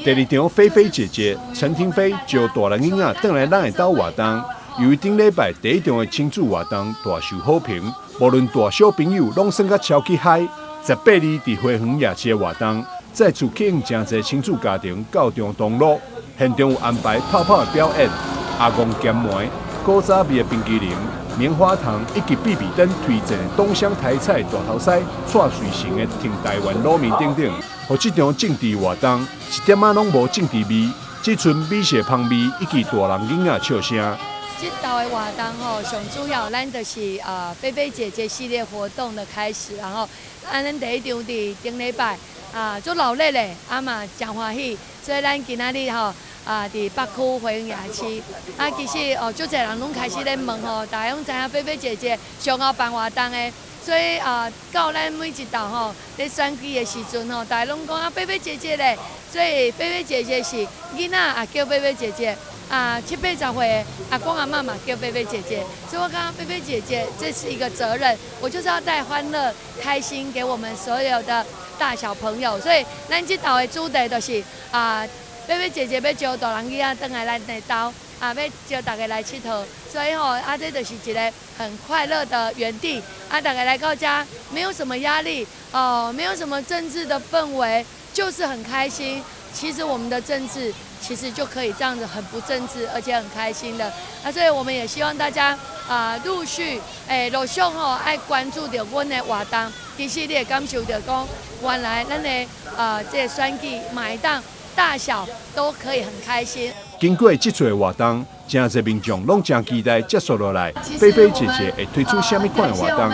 第二場菲菲姐姐陳亭妃招大人囡仔轉來咱的兜活動，由於頂禮拜第一場的親子活動大受好評，無論大小朋友攏耍甲超級嗨。18日佇花園夜市的活動，再次吸引誠濟親子家庭到場同樂。現場有安排泡泡的表演、阿公鹹糜、古早味的冰淇淋、棉花糖以及比比登推薦的東鄉台菜大頭獅、蔡水成的挺台灣滷麵等等，予這場政治活動一點仔攏無政治味，只賰美食芳味以及大人囡仔笑聲。這道的活動吼，上主要咱就是菲菲姐姐系列活動的開始，然後啊，咱第一場佇頂禮拜啊，足熱鬧咧，啊嘛誠歡喜，所以咱今仔日吼啊，佇北區花園夜市，啊，其實哦，足濟人攏開始咧問吼，大家攏知影菲菲姐姐上後辦活動的，所以啊，到咱每一道吼咧選舉的時陣吼，大家攏講啊，菲菲姐姐咧，所以菲菲姐姐是囡仔也叫菲菲姐姐。啊，七八十歲阿公阿嬤嘛叫菲菲姐姐，所以我感覺菲菲姐姐這是一個責任，我就是要帶歡樂、開心給我們所有的大小朋友。所以咱這道的主題就是啊，菲菲姐姐欲招大人囡仔轉來咱的兜，啊，欲招大家來𨑨迌，所以吼啊，這就是一個很快樂的園地，啊，大家來到遮沒有什麼壓力，哦，沒有什麼政治的氛圍，就是很開心。其實我們的政治其實就可以這樣子很不政治，而且很開心的。啊，所以我們也希望大家啊陸續誒陸續吼愛關注著阮的活動。其實你會感受著講，原來咱的啊這個選舉每當大小都可以很開心。經過這次的活動，誠濟民眾攏誠期待接續落來，菲菲姐姐會推出啥物款的活動？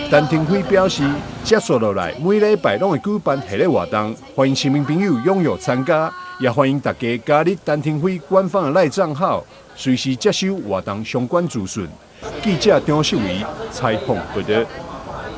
陳亭妃表示，接續落來每禮拜攏會舉辦系列活動，歡迎市民朋友踴躍參加，也歡迎大家加入陳亭妃官方的 LINE 帳號，隨時接收活動相關資訊。記者張秀偉採訪報道。